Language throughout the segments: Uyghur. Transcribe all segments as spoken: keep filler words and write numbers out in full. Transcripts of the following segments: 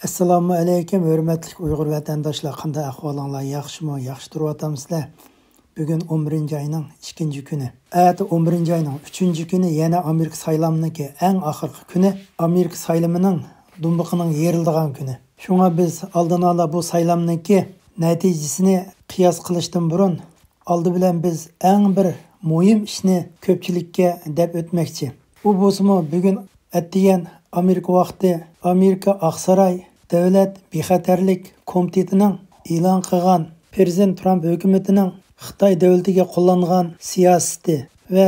ئەسسالامۇ ئەلەيكۇم، ھۆرمەتلىك ئۇيغۇر ۋەتەنداشلار، قانداق ئەھۋالىڭلار، ياخشىمۇ؟ ياخشى تۇرۇۋاتامسىلەر؟ بۈگۈن ئون بىرىنچى ئاينىڭ ئىككىنچى كۈنى. ئەتە ئون بىرىنچى ئاينىڭ ئۈچىنچى كۈنى، يەنە ئامېرىكا سايلامنىڭكى ئەڭ ئاخىرقى كۈنى، ئامېرىكا سايلىمىنىڭ دۇمبىقىنىڭ يېرىلىدىغان كۈنى. شۇڭا بىز ئالدىن ئالا بۇ سايلامنىڭكى نەتىجىسىنى قىياس قىلىشتىن بۇرۇن، ئالدى بىلەن بىز ئەڭ بىر مۇھىم ئىشنى كۆپچىلىككە دەپ ئۆتمەكچى. ئۇ بولسىمۇ بۈگۈن ئەتىگەن ئامېرىكا ۋاقتى ئامېرىكا ئاقساراي دۆلەت بىخەتەرلىك كومىتېتىنىڭ ئېلان قىلغان پىرېزىدېنت ترامپ ھۆكۈمىتىنىڭ خىتاي دۆلىتىگە قوللانغان سىياسىتى ۋە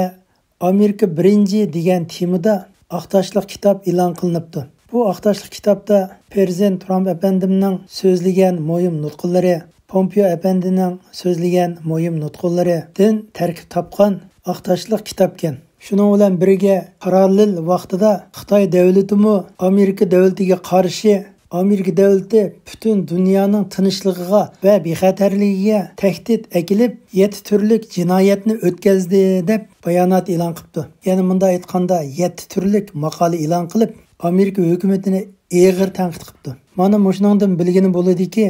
ئامېرىكا بىرىنچى دېگەن تېمىدا ئاق تاشلىق كىتاب ئېلان قىلىنىپتۇ. بۇ ئاق تاشلىق كىتابتا پىرېزىدېنت ترامپ ئەپەندىمنىڭ سۆزلىگەن مۇھىم نۇتقىلىرى، پومپېئو ئەپەندىنىڭ سۆزلىگەن مۇھىم نۇتقىلىرىدىن تەركىب تاپقان ئاق تاشلىق كىتابكەن. شۇنىڭ بىلەن بىرگە، پاراللېل ۋاقتىدا خىتاي دۆلىتىمۇ ئامېرىكا دۆلىتىگە قارشى، ئامېرىكا دۆلىتى پۈتۈن دۇنيانىڭ تىنچلىقىغا ۋە بىخەتەرلىكىگە تەھدىت ئەكېلىپ، يەتتە تۈرلۈك جىنايەتنى ئۆتكۈزدى، دەپ بايانات ئېلان قىپتۇ. يەنى مۇنداق ئېيتقاندا، يەتتە تۈرلۈك ماقالە ئېلان قىلىپ، ئامېرىكا ھۆكۈمىتىنى ئېغىر تەنقىد قىپتۇ. مانا مۇشۇنىڭدىن بىلگىلى بولىدۇكى،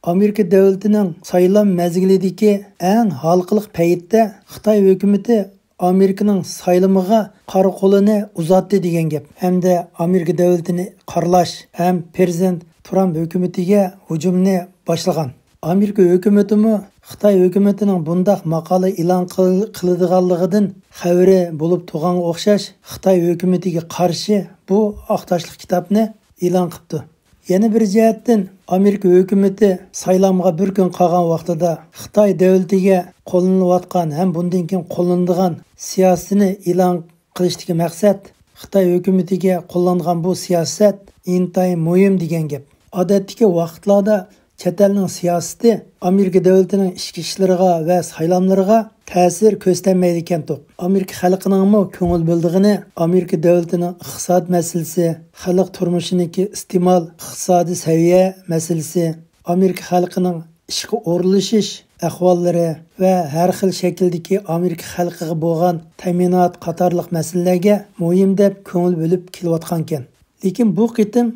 ئامېرىكا دۆلىتىنىڭ سايلام مەزگىلىدىكى ئەڭ ھالقىلىق پەيتتە خىتاي ھۆكۈمىتى ئامېرىكىنىڭ سايلىمىغا قارا قولىنى ئۇزاتتى دېگەن گەپ ھەمدە ئامېرىكا دۆلىتىنى قارىلاش ھەم پىرېزىدېنت ترامپ ھۆكۈمىتىگە ھۇجۇمنى باشلىغان. ئامېرىكا ھۆكۈمىتىمۇ خىتاي ھۆكۈمىتىنىڭ بۇنداق ماقالە ئېلان قىل-، قىلىدىغانلىقىدىن خەۋىرى بولۇپ تۇرغانغا ئوخشاش، خىتاي ھۆكۈمىتىگە قارشى بۇ ئاق تاشلىق كىتابنى ئېلان قىپتۇ. يەنە بىر جەھەتتىن، ئامېرىكا ھۆكۈمىتى سايلامغا بىر كۈن قالغان ۋاقتىدا خىتاي دۆلىتىگە قوللىنىلىۋاتقان ھەم بۇندىن كېيىن قوللىنىدىغان سىياسىتىنى ئېلان قىلىشتىكى مەقسەت، خىتاي ھۆكۈمىتىگە قوللانغان بۇ سىياسەت ئىنتايىن مۇھىم دېگەن گەپ. ئادەتتىكى ۋاقىتلاردا چەت ئەلنىڭ سىياسىتى ئامېرىكا دۆلىتىنىڭ ئىچكى ئىشلىرىغا ۋە سايلاملىرىغا تەسىر كۆرسىتەلمەيدىكەنتۇق. ئامېرىكا خەلقىنىڭمۇ كۆڭۈل بۆلىدىغىنى ئامېرىكا دۆلىتىنىڭ ئىقتىساد مەسىلىسى، خەلق تۇرمۇشىنىڭكى ئىستېمال، ئىقتىسادىي سەۋىيە مەسىلىسى، ئامېرىكا خەلقىنىڭ ئىشقا ئورۇنلىشىش ئەھۋاللىرى ۋە ھەر خىل شەكىلدىكى ئامېرىكا خەلقىگە بولغان تەمىنات قاتارلىق مەسىلىلەرگە مۇھىم دەپ كۆڭۈل بۆلۈپ كېلىۋاتقانىكەن. لېكىن بۇ قېتىم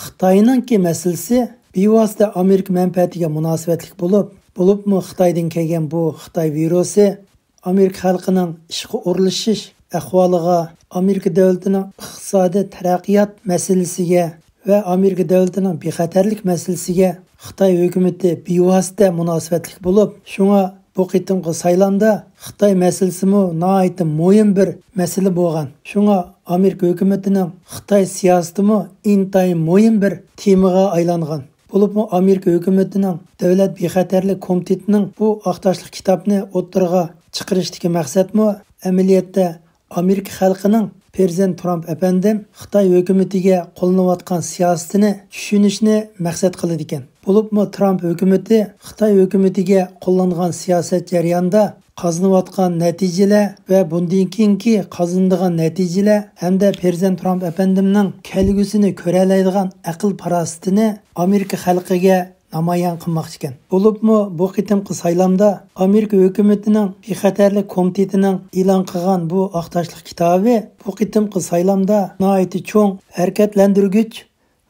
خىتاينىڭكى مەسىلىسى بىۋاسىتە ئامېرىكا مەنپەئەتىگە مۇناسىۋەتلىك بولۇپ، بولۇپمۇ خىتايدىن كەلگەن بۇ خىتاي ۋىرۇسى ئامېرىكا خەلقىنىڭ ئىشقا ئورۇنلىشىش ئەھۋالىغا، ئامېرىكا دۆلىتىنىڭ ئىقتىسادىي تەرەققىيات مەسىلىسىگە ۋە ئامېرىكا دۆلىتىنىڭ بىخەتەرلىك مەسىلىسىگە خىتاي ھۆكۈمىتى بىۋاسىتە مۇناسىۋەتلىك بولۇپ، شۇڭا بۇ قېتىمقى سايلامدا خىتاي مەسىلىسىمۇ ناھايىتى مۇھىم بىر مەسىلە بولغان. شۇڭا ئامېرىكا ھۆكۈمىتىنىڭ خىتاي سىياسىتىمۇ ئىنتايىن مۇھىم بىر تېمىغا ئايلانغان. بولۇپمۇ ئامېرىكا ھۆكۈمىتىنىڭ دۆلەت بىخەتەرلىك كومىتېتىنىڭ بۇ ئاق تاشلىق كىتابنى ئوتتۇرىغا چىقىرىشتىكى مەقسەتمۇ ئەمەلىيەتتە ئامېرىكا خەلقىنىڭ پىرېزىدېنت ترامپ ئەپەندىم خىتاي ھۆكۈمىتىگە قوللىنىۋاتقان سىياسىتىنى چۈشىنىشنى مەقسەت قىلىدىكەن. بولۇپمۇ ترامپ ھۆكۈمىتى خىتاي ھۆكۈمىتىگە قوللانغان سىياسەت جەريانىدا قازىنىۋاتقان نەتىجىلەر ۋە بۇندىن كېيىنكى قازىنىدىغان نەتىجىلەر ھەمدە پىرېزىدېنت ترامپ ئەپەندىمنىڭ كەلگۈسىنى كۆرەلەيدىغان ئەقىل-پاراسىتىنى ئامېرىكا خەلقىگە نامايان قىلماقچىكەن. بولۇپمۇ بۇ قېتىمقى سايلامدا ئامېرىكا ھۆكۈمىتىنىڭ بىخەتەرلىك كومىتېتىنىڭ ئېلان قىلغان بۇ ئاق تاشلىق كىتابى بۇ قېتىمقى سايلامدا ناھايىتى چوڭ ھەرىكەتلەندۈرگۈچ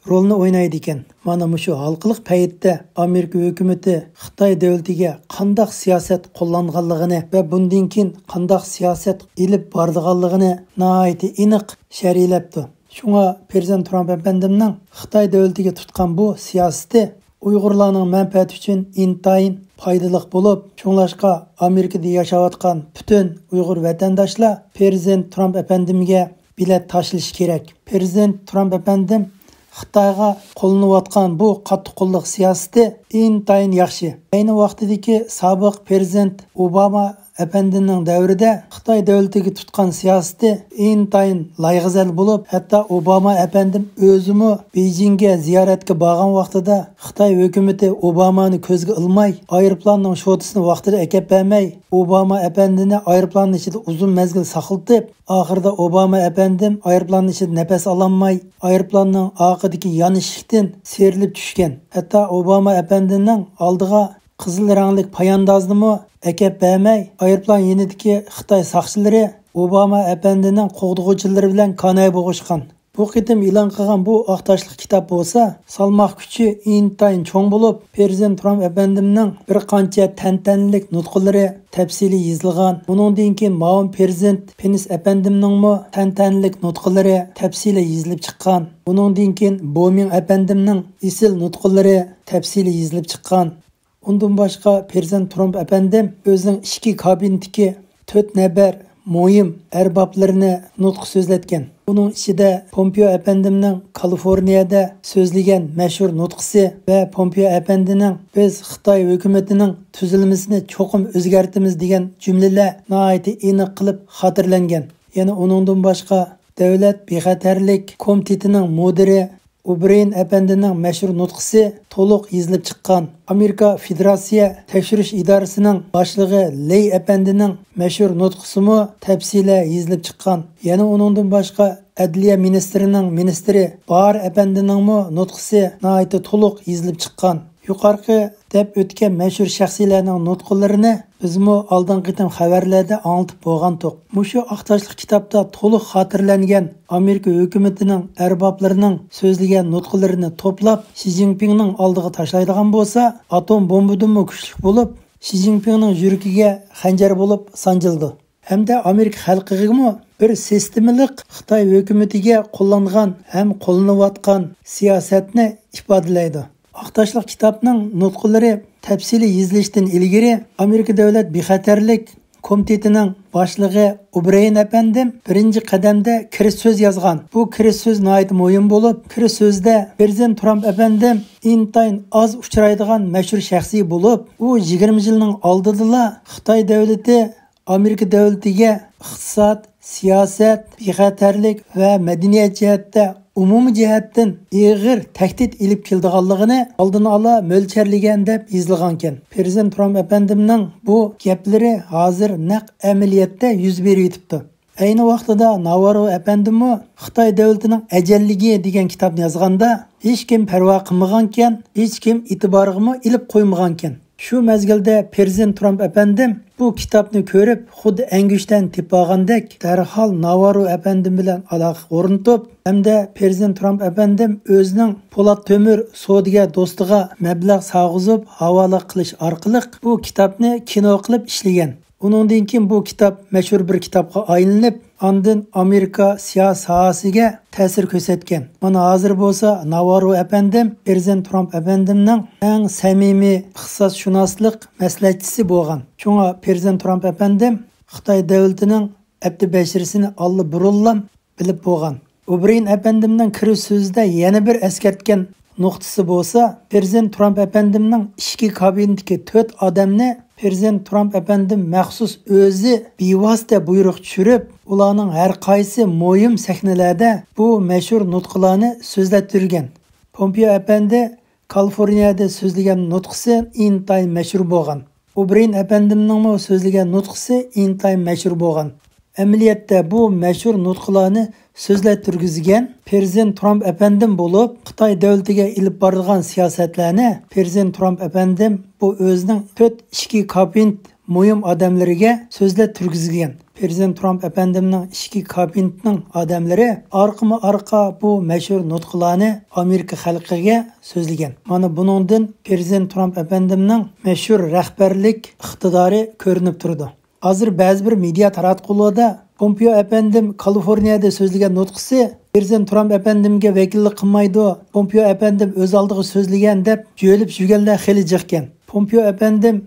رولنى ئوينايدىكەن. مانا مۇشۇ ھالقىلىق پەيتتە ئامېرىكا ھۆكۈمىتى خىتاي دۆلىتىگە قانداق سىياسەت قوللانغانلىقىنى ۋە بۇندىن كېيىن قانداق سىياسەت ئېلىپ بارىدىغانلىقىنى ناھايىتى ئېنىق شەرھلەپتۇ. شۇڭا پىرېزىدېنت ترامپ ئەپەندىمنىڭ خىتاي دۆلىتىگە تۇتقان بۇ سىياسىتى ئۇيغۇرلارنىڭ مەنپەئەتى ئۈچۈن ئىنتايىن پايدىلىق بولۇپ، شۇڭلاشقا ئامېرىكىدا ياشاۋاتقان پۈتۈن ئۇيغۇر ۋەتەنداشلار پىرېزىدېنت ترامپ ئەپەندىمگە بېلەت تاشلىشى كېرەك. پىرېزىدېنت ترامپ ئەپەندىم خىتايغا قوللىنىۋاتقان بۇ قاتتىق قوللۇق سىياسىتى ئىنتايىن ياخشى. ئەينى ۋاقتىدىكى سابىق پىرېزىدېنت ئوباما ئەپەندىنىڭ دەۋرىدە خىتاي دۆلىتىگە تۇتقان سىياسىتى ئىنتايىن لايىقزەل بولۇپ، ھەتتا ئوباما ئەپەندىم ئۆزىمۇ بېيجىڭگە زىيارەتكە بارغان ۋاقتىدا خىتاي ھۆكۈمىتى ئوبامانى كۆزگە ئىلماي، ئايروپىلاننىڭ شوتىسىنى ۋاقتىدا ئەكەپ بەرمەي، ئوباما ئەپەندىنى ئايروپىلاننىڭ ئىچىدە ئۇزۇن مەزگىل ساقلىتىپ، ئاخىرىدا ئوباما ئەپەندىم ئايروپىلاننىڭ ئىچىدە نەپەس ئالالماي، ئايروپىلاننىڭ ئارقىدىكى يان ئىشىكتىن سىيرىلىپ چۈشكەن. ھەتتا ئوباما ئەپەندىنىڭ ئالدىغا قىزىل رەڭلىك پاياندازنىمۇ ئەكەپ بەرمەي، ئايروپىلان يېنىدىكى خىتاي ساقچىلىرى ئوباما ئەپەندىنىڭ قوغدىغۇچىلىرى بىلەن كانايە بوغۇشقان. بۇ قېتىم ئېلان قىلغان بۇ ئاق تاشلىق كىتاب بولسا، سالماق كۈچى ئىنتايىن چوڭ بولۇپ، پىرېزىدېنت ترامپ ئەپەندىمنىڭ بىر قانچە تەنتەنىلىك نۇتقىلىرى تەپسىلىي يېزىلغان. ئۇنىڭدىن كېيىن مۇئاۋىن پىرېزىدېنت پېنس ئەپەندىمنىڭمۇ تەنتەنىلىك نۇتقىلىرى تەپسىلىي يېزىلىپ چىققان. ئۇنىڭدىن كېيىن بومىڭ ئەپەندىمنىڭ ئېسىل نۇتقىلىرى تەپسىلىي يېزىلىپ چىققان. ئۇندىن باشقا پىرېزىدېنت ترامپ ئەپەندىم ئۆزىنىڭ ئىچكى كابىنېتتىكى تۆت نەپەر مۇھىم ئەربابلىرىنى نۇتۇق سۆزلەتكەن. بۇنىڭ ئىچىدە پومپېئو ئەپەندىمنىڭ كالىفورنىيەدە سۆزلىگەن مەشھۇر نۇتقىسى ۋە پومپېئو ئەپەندىنىڭ «بىز خىتاي ھۆكۈمىتىنىڭ تۈزۈلمىسىنى چوقۇم ئۆزگەرتىمىز» دېگەن جۈملىلەر ناھايىتى ئېنىق قىلىپ خاتىرىلەنگەن. يەنە ئۇنىڭدىن باشقا دۆلەت بىخەتەرلىك كومىتېتىنىڭ مۇدىرى ئوبرېيېن ئەپەندىنىڭ مەشھۇر نۇتقىسى تولۇق يېزىلىپ چىققان. ئامېرىكا فېدېراتسىيە تەكشۈرۈش ئىدارىسىنىڭ باشلىقى لېي ئەپەندىنىڭ مەشھۇر نۇتقىسىمۇ تەپسىلىي يېزىلىپ چىققان. يەنە ئۇنىڭدىن باشقا ئەدلىيە مىنىستىرىنىڭ مىنىستىرى بار ئەپەندىنىڭمۇ نۇتقىسى ناھايىتى تولۇق يېزىلىپ چىققان. يۇقىرىقى دەپ ئۆتكەن مەشھۇر شەخسلەرنىڭ نۇتقىلىرىنى بىزمۇ ئالدىنقى قېتىم خەۋەرلەردە ئاڭلىتىپ بولغانتۇق. مۇشۇ ئاق تاشلىق كىتابتا تولۇق خاتىرىلەنگەن ئامېرىكا ھۆكۈمىتىنىڭ ئەربابلىرىنىڭ سۆزلىگەن نۇتقىلىرىنى توپلاپ، شى جىنپىڭنىڭ ئالدىغا تاشلايدىغان بولسا، ئاتوم بومبىدىنمۇ كۈچلۈك بولۇپ، شى جىنپىڭنىڭ يۈرىكىگە خەنجەر بولۇپ سانجىلىدۇ. ھەمدە ئامېرىكا خەلقىگىمۇ بىر سىستېمىلىق خىتاي ھۆكۈمىتىگە قوللانغان ھەم قوللىنىۋاتقان سىياسەتنى ئىپادىلەيدۇ. ئاق تاشلىق كىتابنىڭ نۇتقىلىرى تەپسىلىي يېزىلىشتىن ئىلگىرى ئامېرىكا دۆلەت بىخەتەرلىك كومىتېتىنىڭ باشلىقى ئوبرېيېن ئەپەندىم بىرىنچى قەدەمدە كىرىش سۆز يازغان. بۇ كىرىش سۆز ناھايىتى مۇھىم بولۇپ، كىرىش سۆزىدە پىرېزىدېنت ترامپ ئەپەندىم ئىنتايىن ئاز ئۇچرايدىغان مەشھۇر شەخسىي بولۇپ، ئۇ يىگىرمە يىلنىڭ ئالدىدىلا خىتاي دۆلىتى ئامېرىكا دۆلىتىگە ئىقتىساد، سىياسەت، بىخەتەرلىك ۋە مەدەنىيەت جەھەتتە ئومۇمىي جەھەتتىن ئېغىر تەھدىت ئېلىپ كېلىدىغانلىقىنى ئالدىن ئالا مۆلچەرلىگەن دەپ يېزىلغانىكەن. پىرېزىدېنت ترامپ ئەپەندىمنىڭ بۇ گەپلىرى ھازىر نەق ئەمەلىيەتتە يۈز بېرىۋېتىپتۇ. ئەينى ۋاقتىدا ناۋاررو ئەپەندىممۇ خىتاي دۆلىتىنىڭ ئەجەللىكى دېگەن كىتابنى يازغاندا، ھېچكىم پەرۋا قىلمىغانىكەن، ھېچكىم ئېتىبارىغىمۇ ئېلىپ قويمىغانىكەن. شۇ مەزگىلدە پىرېزىدېنت ترامپ ئەپەندىم بۇ كىتابنى كۆرۈپ، خۇددى ئەڭگۈشتەن تېپىۋالغاندەك، دەرھال ناۋاررو ئەپەندىم بىلەن ئالاقە ئورنىتىپ، ھەمدە پىرېزىدېنت ترامپ ئەپەندىم ئۆزىنىڭ پولات تۆمۈر سودىگەر دوستىغا مەبلەغ سالغۇزۇپ ھاۋالە قىلىش ئارقىلىق بۇ كىتابنى كىنو قىلىپ ئىشلىگەن. ئۇنىڭدىن كېيىن بۇ كىتاب مەشھۇر بىر كىتابقا ئايلىنىپ، ئاندىن ئامېرىكا سىياسىي ساھەسىگە تەسىر كۆرسەتكەن. مانا ھازىر بولسا ناۋاررو ئەپەندىم پىرېزىدېنت ترامپ ئەپەندىمنىڭ ئەڭ سەمىمىي ئىقتىسادشۇناسلىق مەسلىھەتچىسى بولغان. شۇڭا پىرېزىدېنت ترامپ ئەپەندىم خىتاي دۆلىتىنىڭ ئەپتى بەشىرىسىنى ئاللىبۇرۇنلا بىلىپ بولغان. ئوبرېيېن ئەپەندىمنىڭ كىرىش سۆزىدە يەنە بىر ئەسكەرتكەن نۇقتىسى بولسا، پىرېزىدېنت ترامپ ئەپەندىمنىڭ ئىچكى كابىنېتتىكى تۆت ئادەمنى پىرېزىدېنت ترامپ ئەپەندىم مەخسۇس ئۆزى بىۋاسىتە بۇيرۇق چۈشۈرۈپ، ئۇلارنىڭ ھەر قايسى مۇھىم سەھنىلەردە بۇ مەشھۇر نۇتقىلارنى سۆزلەتتۈرگەن. پومپېئو ئەپەندى كالىفورنىيەدە سۆزلىگەن نۇتقىسى ئىنتايىن مەشھۇر بولغان. ئوبرېيېن ئەپەندىمنىڭمۇ سۆزلىگەن نۇتقىسى ئىنتايىن مەشھۇر بولغان. ئەمەلىيەتتە بۇ مەشھۇر نۇتقىلارنى سۆزلەتتۈرگۈزگەن پىرېزىدېنت ترامپ ئەپەندىم بولۇپ، خىتاي دۆلىتىگە ئېلىپ بارىدىغان سىياسەتلەرنى پىرېزىدېنت ترامپ ئەپەندىم بۇ ئۆزىنىڭ تۆت ئىچكى كابىنېت مۇھىم ئادەملىرىگە سۆزلەتتۈرگۈزگەن. پىرېزىدېنت ترامپ ئەپەندىمنىڭ ئىچكى كابىنېتنىڭ ئادەملىرى ئارقىمۇ ئارقا بۇ مەشھۇر نۇتقىلارنى ئامېرىكا خەلقىگە سۆزلىگەن. مانا بۇنىڭدىن پىرېزىدېنت ترامپ ئەپەندىمنىڭ مەشھۇر رەھبەرلىك ئىقتىدارى كۆرۈنۈپ تۇرىدۇ. ھازىر بەزى بىر مېدىيا تاراتقۇلاردا پومپېئو ئەپەندىم كالىفورنىيەدە سۆزلىگەن نۇتقىسى پىرېزىدېنت ترامپ ئەپەندىمگە ۋەكىللىك قىلمايدۇ، پومپېئو ئەپەندىم ئۆز ئالدىغا سۆزلىگەن دەپ جۆيلۈپ يۈرگەنلەر خېلى جىقكەن. پومپېئو ئەپەندىم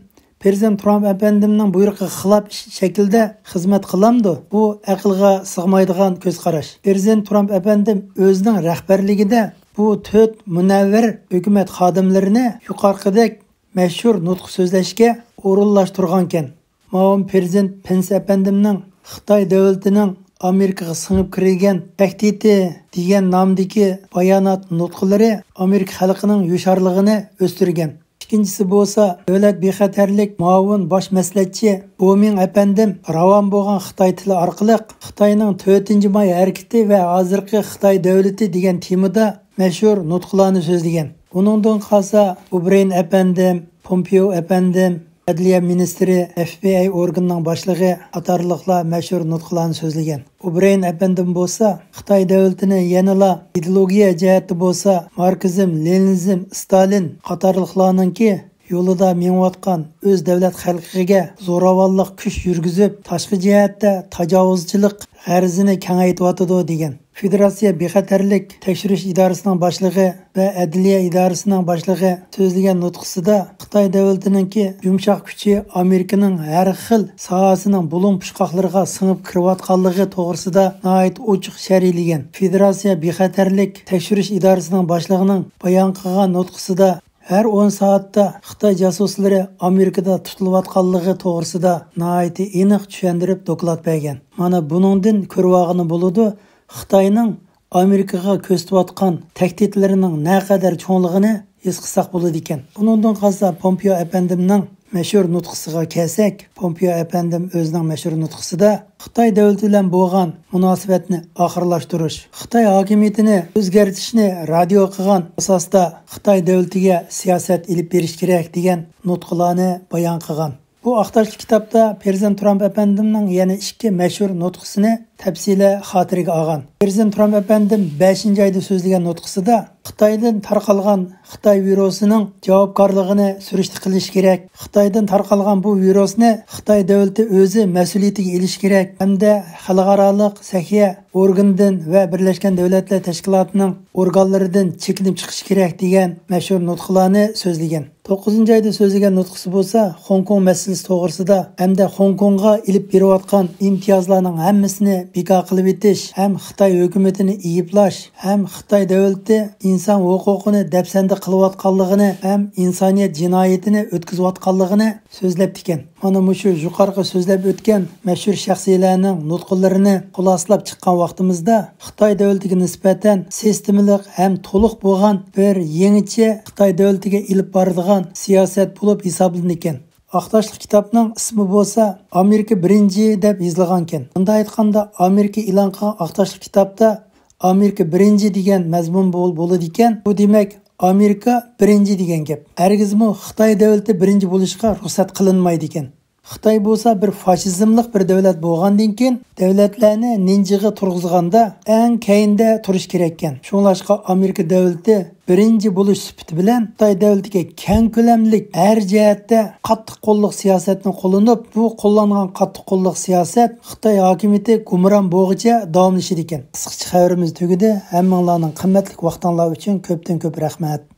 پىرېزىدېنت ترامپ ئەپەندىمنىڭ بۇيرۇقىغا خىلاپ شەكىلدە خىزمەت قىلامدۇ؟ بۇ ئەقىلگە سىغمايدىغان كۆز قاراش. پىرېزىدېنت ترامپ ئەپەندىم ئۆزىنىڭ رەھبەرلىكىدە بۇ تۆت مۇنەۋۋەر ھۆكۈمەت خادىملىرىنى يۇقىرىقىدەك مەشھۇر نۇتۇق سۆزلەشكە ئورۇنلاشتۇرغانىكەن. مۇئاۋىن پىرېزىدېنت پېنس ئەپەندىمنىڭ خىتاي دۆلىتىنىڭ ئامېرىكىغا سىڭىپ كىرگەن تەھدىتى دېگەن نامدىكى بايانات نۇتقىلىرى ئامېرىكا خەلقىنىڭ ھوشيارلىقىنى ئۆستۈرگەن. ئىككىنچىسى بولسا، دۆلەت بىخەتەرلىك مۇئاۋىن باش مەسلىھەتچى بومىڭ ئەپەندىم راۋان بولغان خىتاي تىلى ئارقىلىق خىتاينىڭ تۆتىنچى ماي ھەرىكىتى ۋە ھازىرقى خىتاي دۆلىتى دېگەن تېمىدا مەشھۇر نۇتقىلارنى سۆزلىگەن. ئۇنىڭدىن قالسا، ئوبرېيېن ئەپەندىم، پومپېئو ئەپەندىم، ئەدلىيە مىنىستىرى، ئەف بى ئاي ئورگىنىنىڭ باشلىقى قاتارلىقلار مەشھۇر نۇتقىلارنى سۆزلىگەن. ئوبرېيېن ئەپەندىم بولسا خىتاي دۆلىتىنى يەنىلا ئىدېئولوگىيە جەھەتتە بولسا ماركسىزم، لېنىنىزم، ستالىن قاتارلىقلارنىڭكى يولىدا مېڭىۋاتقان ئۆز دۆلەت خەلقىگە زوراۋانلىق كۈچ يۈرگۈزۈپ، تاشقى جەھەتتە تاجاۋۇزچىلىق غەرىزىنى كېڭەيتىۋاتىدۇ، دېگەن. فېدېراتسىيە بىخەتەرلىك تەكشۈرۈش ئىدارىسىنىڭ باشلىقى ۋە ئەدلىيە ئىدارىسىنىڭ باشلىقى سۆزلىگەن نۇتقىسىدا خىتاي دۆلىتىنىڭكى يۇمشاق كۈچى ئامېرىكىنىڭ ھەر خىل ساھەسىنىڭ بۇلۇڭ پۇچقاقلىرىغا سىڭىپ كىرىۋاتقانلىقى توغرىسىدا ناھايىتى ئوچۇق شەرھلىگەن. فېدېراتسىيە بىخەتەرلىك تەكشۈرۈش ئىدارىسىنىڭ باشلىقىنىڭ بايان قىلغان نۇتقىسىدا ھەر ئون سائەتتە خىتاي جاسۇسلىرى ئامېرىكىدا تۇتۇلۇۋاتقانلىقى توغرىسىدا ناھايىتى ئېنىق چۈشەندۈرۈپ دوكلات بەرگەن. مانا بۇنىڭدىن كۆرۈۋالغىلى بولىدۇ، خىتاينىڭ ئامېرىكىغا كۆرسىتىۋاتقان تەھدىتلىرىنىڭ نەقەدەر چوڭلۇقىنى ھېس قىلساق بولىدىكەن. ئۇنىڭدىن قالسا پومپېئو ئەپەندىمنىڭ مەشھۇر نۇتقىسىغا كەلسەك، پومپېئو ئەپەندىم ئۆزىنىڭ مەشھۇر نۇتقىسىدا خىتاي دۆلىتى بىلەن بولغان مۇناسىۋەتنى ئاخىرلاشتۇرۇش، خىتاي ھاكىمىيىتىنى ئۆزگەرتىشنى رادىيو قىلغان ئاساستا خىتاي دۆلىتىگە سىياسەت ئېلىپ بېرىش كېرەك دېگەن نۇتقىلارنى بايان قىلغان. بۇ ئاق تاشلىق كىتابتا پىرېزىدېنت ترامپ ئەپەندىمنىڭ يەنە ئىككى مەشھۇر نۇتقىسىنى تەپسىلىي خاتىرىگە ئالغان. پىرېزىدېنت ترامپ ئەپەندىم بەشىنچى ئايدا سۆزلىگەن نۇتقىسىدا خىتايدىن تارقالغان خىتاي ۋىرۇسىنىڭ جاۋابكارلىقىنى سۈرۈشتە قىلىش كېرەك. خىتايدىن تارقالغان بۇ ۋىرۇسنى خىتاي دۆلىتى ئۆزى مەسئۇلىيىتىگە ئېلىش كېرەك ھەمدە خەلقئارالىق سەھىيە ئورگىنىدىن ۋە بىرلەشكەن دۆلەتلەر تەشكىلاتىنىڭ ئورگانلىرىدىن چېكىنىپ چىقىش كېرەك دېگەن مەشھۇر نۇتقىلارنى سۆزلىگەن. توققۇزىنچى ئايدا سۆزلىگەن نۇتقىسى بولسا خوڭكوڭ مەسىلىسى توغرىسىدا ھەمدە خوڭكوڭغا ئېلىپ بېرىۋاتقان ئىمتىيازلارنىڭ ھەممىسىنى بىكار قىلىۋېتىش ھەم خىتاي ھۆكۈمىتىنى ئەيىبلەش ھەم خىتاي دۆلىتى ئىنسان ھوقۇقىنى دەپسەندە قىلىۋاتقانلىقىنى ھەم ئىنسانىيەت جىنايىتىنى ئۆتكۈزۈۋاتقانلىقىنى سۆزلەپتىكەن. مانا مۇشۇ يۇقىرىقى سۆزلەپ ئۆتكەن مەشھۇر شەخسىيلەرنىڭ نۇتقىلىرىنى خۇلاسىلاپ چىققان ۋاقتىمىزدا، خىتاي دۆلىتىگە نىسبەتەن سىستېمىلىق ھەم تولۇق بولغان بىر يېڭىچە خىتاي دۆلىتىگە ئېلىپ بارىدىغان سىياسەت بولۇپ ھېسابلىنىدىكەن. ئاق تاشلىق كىتابنىڭ ئىسمى بولسا ئامېرىكا بىرىنچى دەپ يېزىلغانىكەن. مۇنداق ئېيتقاندا، ئامېرىكا ئېلان قىلغان ئاق تاشلىق كىتابتا ئامېرىكا بىرىنچى دېگەن مەزمۇن بول-، بولىدىكەن. بۇ دېمەك، ئامېرىكا بىرىنچى دېگەن گەپ. ھەرگىزمۇ خىتاي دۆلىتى بىرىنچى بولۇشقا رۇخسەت قىلىنمايدىكەن. خىتاي بولسا بىر فاشىزملىق بىر دۆلەت بولغاندىن كېيىن، دۆلەتلەرنى نىنجىغا تۇرغۇزغاندا ئەڭ كەينىدە تۇرۇش كېرەككەن. شۇڭلاشقا ئامېرىكا دۆلىتى بىرىنچى بولۇش سۈپىتى بىلەن خىتاي دۆلىتىگە كەڭ كۆلەملىك، ھەر جەھەتتە قاتتىق قوللۇق سىياسەتنى قوللىنىپ، بۇ قوللانغان قاتتىق قوللۇق سىياسەت خىتاي ھاكىمىيىتى گۇمران بولغۇچە داۋاملىشىدىكەن. قىسقىچە خەۋىرىمىز تۈگىدى. ھەممىڭلارنىڭ قىممەتلىك ۋاقتىڭلار ئۈچۈن كۆپتىن كۆپ رەھمەت.